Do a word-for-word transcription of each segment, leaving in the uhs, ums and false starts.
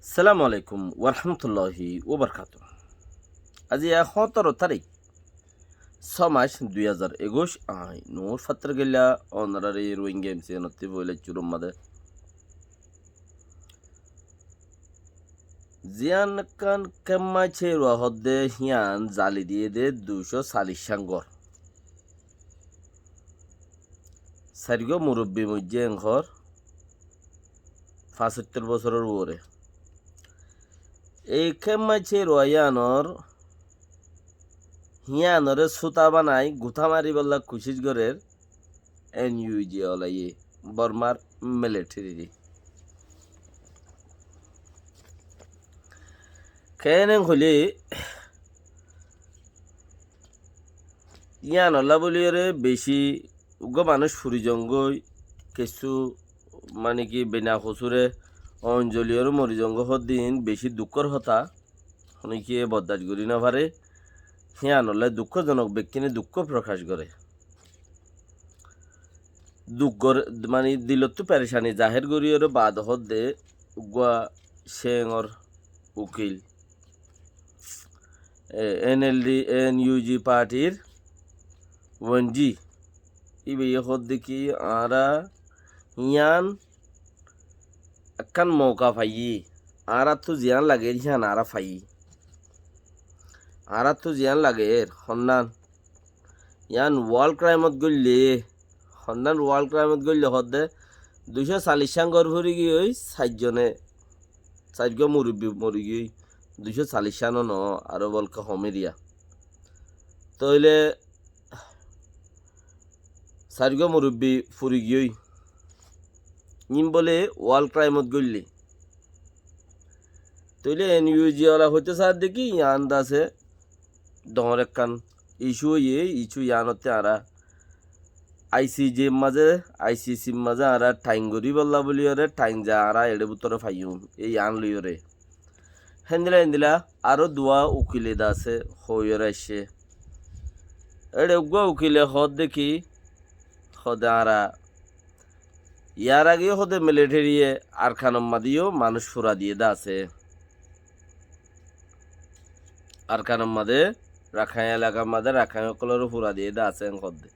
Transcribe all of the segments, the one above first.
Assalamu alaikum warahmatulláhi wabarakátuhu. Aijja hóñtoro tarík, só mac, dui házar ekuic, añí Nur Fattar Gilla, ónoráre Rohingya M C N ottú foila cúrur mazé. Ziyán ekkán kemma céruwa hoódde híyan zali diyé dé duicó callic cán gór. Sairgúa murubbi moijjé enkor fañsóttor bosóror uore. Ei kemma céruwa yíanor, híanoré súta banai gutá maribálla kucíc gorér N U G olaye, Bormar military re. Keén hoilé, yíanolla bóliyoré bicí uggúa manúic furi zongói, kessú mane ki bina kosúre oinzoli oré mori zongói hoóddin bicí dukkór hotá, honikiyé boddac gorí nofaré, híanolla dukkózonok bekkíne dukkó frokac goré. Duk gor-, mani dilottú perecani zahér goríyoré baade hoódde uggúa céngor ukil, e, N L D, N U G partyr Wendy, íbayé hoódde ki añára yían ekkán mouka faiyí, añáráttu ziyán lager hían añára faiyí. Añáráttu ziyán lager honnán, yían war crime ot goillé, honnán war crime ot goillé hoódde, duicó callic cán gór furi giyói, sairzone, sairgúa murubbi mori giyói, duicó callic cán ó noó, aró bolke hom eriya. Tóile sairgúa murubbi furi giyói, yín bóle war crime ot goillé. Tóile N U G ola hoitó saádde ki, yían dase doñr ekkán issue óiye, issue yíanotte añára I C J r mazé, I C C r mazé añára thaim goríbolla bóliyoré, thaim za añára eçé bútore faiyúm, ei yían loiyoré. Héndila héndila aró duwá ukile dase hoóiyoré aiccé. Eçé uggúa ukile hoódde ki, hoódde añára yar age hoódde military ye Arkanor mazé yó manúic fura diyé dé asé. Arkanor mazé, Rakhain elakar mazé Rakhain ókkolóre fura diyé dé asé, en hoódde.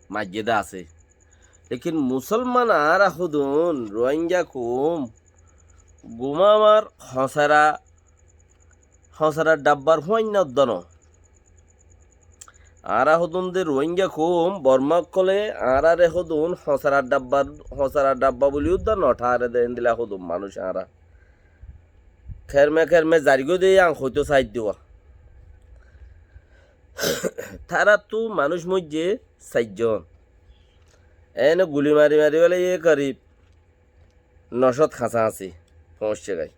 Maijjé dé asé. Lekin Musolman añára hodún Rohingya koum gumamar hosara, hosara dabbar fuainna udda no. Añára hodún de Rohingya koum, Borma ókkolé añáráre hodún hosara dabbar, hosara dabba buli udda no tháre de, endila hodún manúic añára. Kerme kerme zarigói de yían hoitó saidduwa. Taráttu manúic moijjé sairzon. Ene guli mari mari félaiye korib no cót hañsahañsi foóñiccé goi.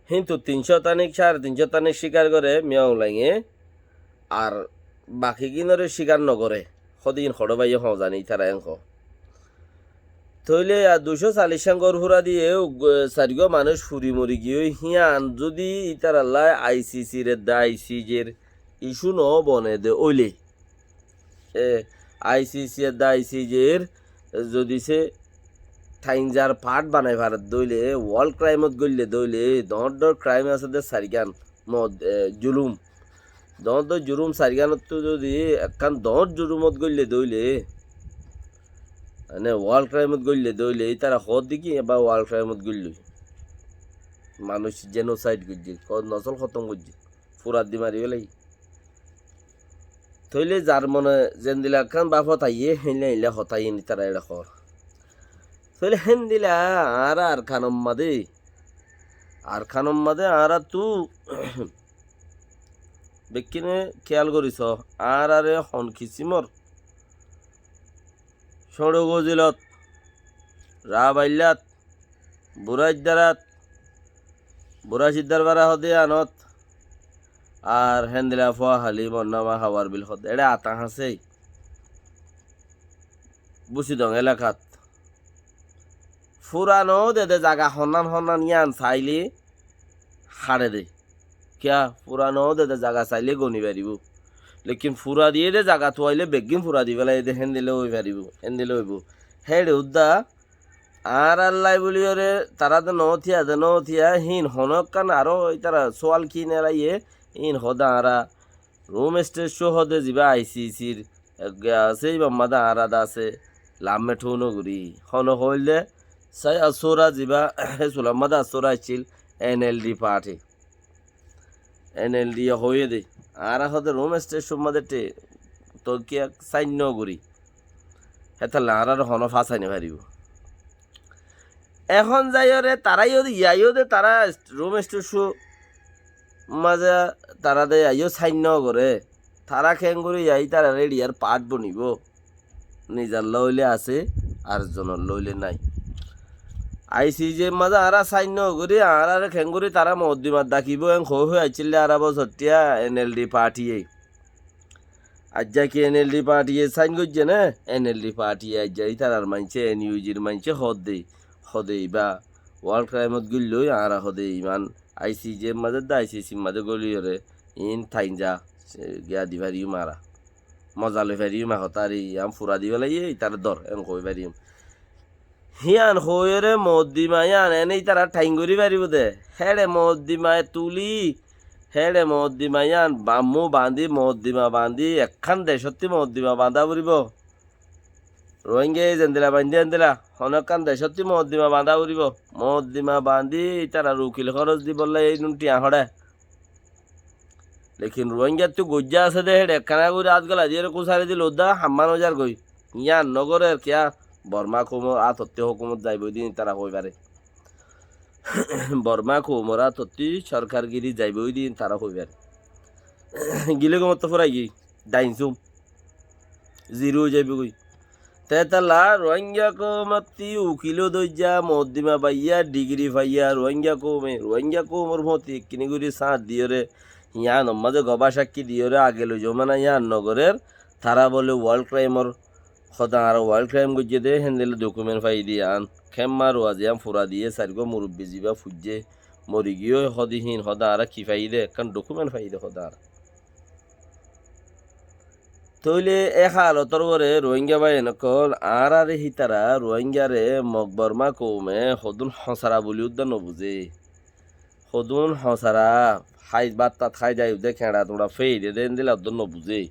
Híntu tin cót anik, sáre tin cót anik cíkar goré Min Aung Hlainge, ar bakigínoré cíkar nogoré. Hóde iín hoçé faiyé hoóñzani ítara en hoó. Tóile ar duicó callic cán gór fura diyé, ug-, sairgúa manúic furi mori giyói, híyan zudi ítarallá I C C r edde I C J r issue no bone de óile, e, I C C r edde I C J r zudi se thainzar part banai fare de óile, war crime ot goille de óile, doñr doñr crime asé de sairgán, mod, e, zulum. Doñr doñr jurum sairgánottu zudi ekkán doñr jurumot goille de óile, mane war crime ot goille de óile, ítara hoódde ki eba war crime ot goillói. Manúic genocide goijjé, ho-, nosol hótom goijjé, fura di mari félaiye. Tóile zar mone zendila ekkán bafot aiyé, héinla héinla hotá iín ítara eçé hoór. Tóile héndila añára Arkanor mazé, Arkanor mazé añáráttu bekkíne kéyal gorí soó, añáráre hon kisimor Cóñço Gozilot, Rabaillát, Burá Iddarát, Burá Ciddar Fara hoó de yíanot, ar héndila Fua Hali, Monnama, Hawar Bil hoó de, eçé ata hañsé. Busidong elakát. Fura no de de zaga honnán honnán yían sailé haçe de. Kiyá fura no de de zaga sailé goni faribó. Lekin fura diyé de zaga tuailé beggín fura di félaiye de héndila ói faribó, héndila óibo. Héçe udda Añárallai buli óre tará de noótiya, de noótiya, híin honókkan aró ítara sóal ki neráiye, híin hoóde añára Rum Estesho hoóde zibá ICC r eggúa asé, íbar mazé añára de asé, lamme thúno gorí. Hone hoóilde, sai asóra zibá, hé sulamma de asóra accíl, NLD party. NLD ye hoiyé de, añára hoóde Rum Estesho mazé te, to kiyá sain no gorí. Hétalla añáráre honó fásai no faribó. Ehón zaiyóre tará yó de, yá yó de, tará Rum Estesho mazé tará de yá yó sain no goré. Tará keéngorí yá ítarar eriyar part bonibó. Nizar lóile asé, ar zonor lóile nái. ICJ mazé añára sain no gorí, añáráre keéngorí tará mokoddimar dakibó, en hoói hoói aiccíl de añára bosottiya NLD party ye. Aijja ki NLD party ye sain goijjé né? NLD party ye aijja ítarar maincé, NUG r maincé hoódde, hoóde ibá World Crime ot goillói, añára hoóde iman ICJ mazé de, ICC mazé góliyoré, iín thainza, giya di fariyum añára. Moza loi fariyum, e hotá ar iyan fura di félaiye, ítara dor, en hoói fariyum. Híyan hoóiyoré mokoddima yían ene ítara thain gorí faribó de. Héçe mokoddima tulí, héçe mokoddima yían bammu bañdí, mokoddima bañdí, ekkán decótti mokoddima bañdá foribó. Rohingya ye zendila bañdé endila, honó ekkán decótti mokoddima bañdá foribó. Mokoddima bañdí, ítarar ukil hóros dibolla éinun thiañ hoçé. Lekin Rohingyattú goijjá asé dé, héçe ekkána gorí át gola diyóre kúsari dile uddá hammá no zargói. Yían no gorér kiyá, Bormá koumor átottí hókumot zaibói din tará hoi faré. Bormá koumor átottí sorkargiri zaibói din tará hoi faré. Gilé gomotto furai giyói, dainsum. Zero ói zaibói goi. Tetalla Rohingya koumottí ukil ó doijja, mokoddima baiyya, digiri faiyya, Rohingya koume, Rohingya koumor foti ekkini gorí sáñt diyóre, yíanor mazé gobá sakkí diyóre, age loi zomana yían no gorér, tará bóle World Crime or hoda, añára World Crime goijjé dé, héndilla document faiyí dé yían, kemma ruwa ziyán fura diyé, sairgúa murubbi zibá fuijjé, mori giyói, hodi híin hoda añára ki faiyí dé, ekkán document faiyí dé hoda añára. Tóile e hálotor uore Rohingya báiyain ókkol, añáráre hítara Rohingyare Mok Bormá koume hodún hosara buli uddá nobuzé. Hodún hosara, hái bát tat hái zai uddá keñça tuñça féi de de endilla uddá nobuzé.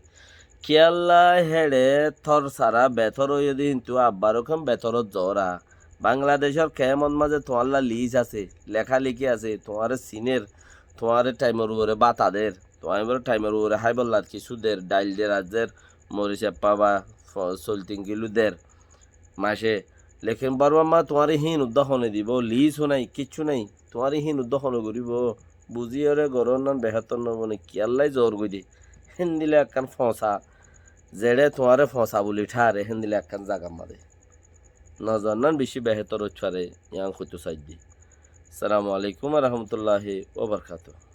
Kiyólla héçe tor sara betor óiye de, kintu abbar ó ken betorot zora. Bangladecór kemot mazé tuáñlla lis asé, lekáleki asé, tuáñre siner, tuáñre thaimor uore báta der. Tuáñre thaimor uore háibolla kissú der, dhail der, ar der, moris eppa ba fo-, soil tin kiló der mace. Lekin Bormá ma tuáñre híin uddá hone dibó, lis ó nai, kissú nai. Tuáñre híin uddá hone goríbo. Buzíyoré gorónnan behétor no bone, kiyólla zor goi de. Héndilla ekkán foñsa, zeçé tuáñre foñsa buli tháre, héndilla ekkán zagar mazé. Nozornan bicí behétor óit fare, yían hoitó saidde. Assalamu alaikum wa rahmatullahi wa barakatuhu.